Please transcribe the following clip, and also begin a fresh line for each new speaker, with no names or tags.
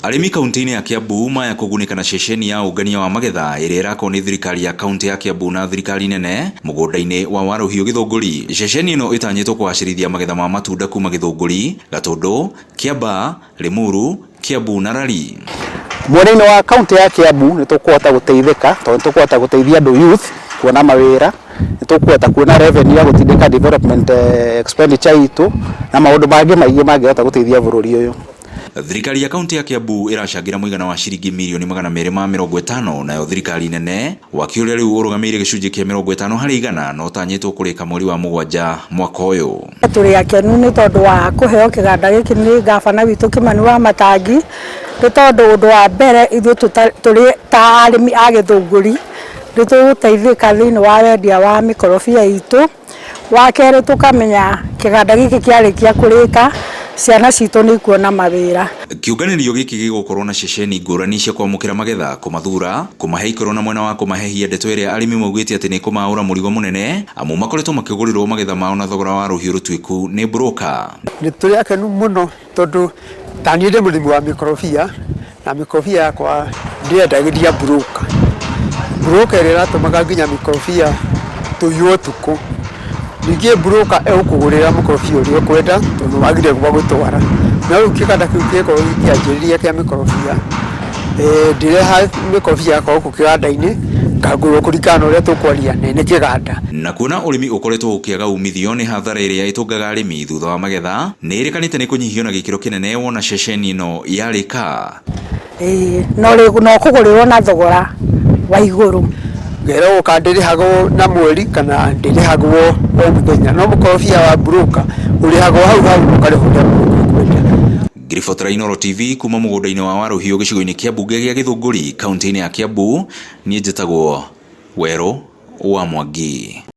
Arĩmi kaunti-inĩ ya Kiambu maya kũgunĩka na ceceni ya ũngania wa magetha ĩrĩa ĩrakwo nĩ thirikari ya kaunti ya Kiambu na thirikari nene mũgũnda-inĩ wa Waruhiu Gĩthũngũri. Ceceni ĩno ĩtanyĩtwo kũgacĩrithia magetha ma matunda kuma Gĩthũngũri, Gatũndũ, Kĩambaa, Limuru, Kiambu na Lari.
Mwena-inĩ wa kaunti ya Kiambu nĩ tũkũhota gũteithĩka tondũ nĩ tũkũhota gũteithia andũ youth kuona mawĩra, nĩ tũkũhota kuona revenue ya gũtindĩka development expenditure itũ na maũndũ mangĩ maingĩ mangĩhota gũteithia bũrũri ũyũ.
Thirikari ya kaunti ya Kiambu ĩracangĩra mũigana wa ciringi mirioni 250, nayo thirikari nene waki ũrĩa rĩu ũrũgamĩrĩire gĩcunjĩ kĩa 50% na ũtanyĩtwo kũrĩka mweri wa 7 mwaka ũyũ.
Tũrĩ akenu nĩ tondũ wa kũheo kĩganda gĩkĩ nĩ gabana witũ Kĩmani wa Matangi, nĩ tondũ ũndũ wa mbere ithuĩ tũrĩ ta arĩmi a Gĩthũngũri nĩ tũgũteithĩka thĩinĩ wa wendia wa mĩkorobia itũ. Wa kerĩ tũkamenya kĩganda gĩkĩ kĩarĩkia kũrĩka ciana citũ nĩ ikuona mawĩra.
Kĩũnganĩrio gĩkĩ gĩgũkorwo na ceceni ngũrani cia kwamũkĩra magetha, kũmathura, kũmahe ikoro na mwena wa kũmahehia, ndeto ĩrĩa arĩmi maugĩte atĩ nĩ kũmaũra mũrigo mũnene amu makoretwo makĩgũrĩrwo magetha mao na thogora wa rũhiũ rũtuĩku nĩ broker.
Nĩ tũrĩ akenu mũno tondũ ta niĩ ndĩ mũrĩmi wa mĩkorobia na mĩkorobia yakwa ndĩendagĩria broker. Broker ĩrĩa ĩratũmaga nginya mĩkorobia tũiywo ũtukũ. Ningĩ broker egũkũgũrĩra mũkorobia ũrĩa ũkwenda tondũ wagire gwa gũtwara. No rĩu kĩganda kĩu kĩngĩkorwo gĩkĩanjĩrĩria kĩa mĩkorobia, ndĩreha mĩkorobia yakwa gũkũ kĩganda-inĩ, ngagũrwo kũringana na ũrĩa tũkwaria nene kĩganda.
Na kuona ũrĩmi ũkoretwo ũkĩaga umithio nĩ hathara ĩrĩa ĩtũngaga arĩmi thutha wa magetha, nĩ ĩrĩkanĩte nĩ kũnyihio na gĩkĩro kĩnene wona ceceni ĩno yarĩka.
Ĩĩ no ũkũgũrĩrwo na thogora wa igũrũ.
Ngeragwo kana ndĩrĩhagwo na mweri kana ndĩrĩhagwo o mũthenya, no mũkorobia wa broker ũrĩhagwo hau hau ũkarĩhwo ũrĩa broker ekwenda.
Ngĩribotera Inooro TV kuma mũgũnda-inĩ wa Waruhiu gĩcigo-inĩ kĩa mbunge gĩa Gĩthũngũri kaunti-inĩ ya Kiambu, niĩ njĩtagwo Werũ wa Mwangi.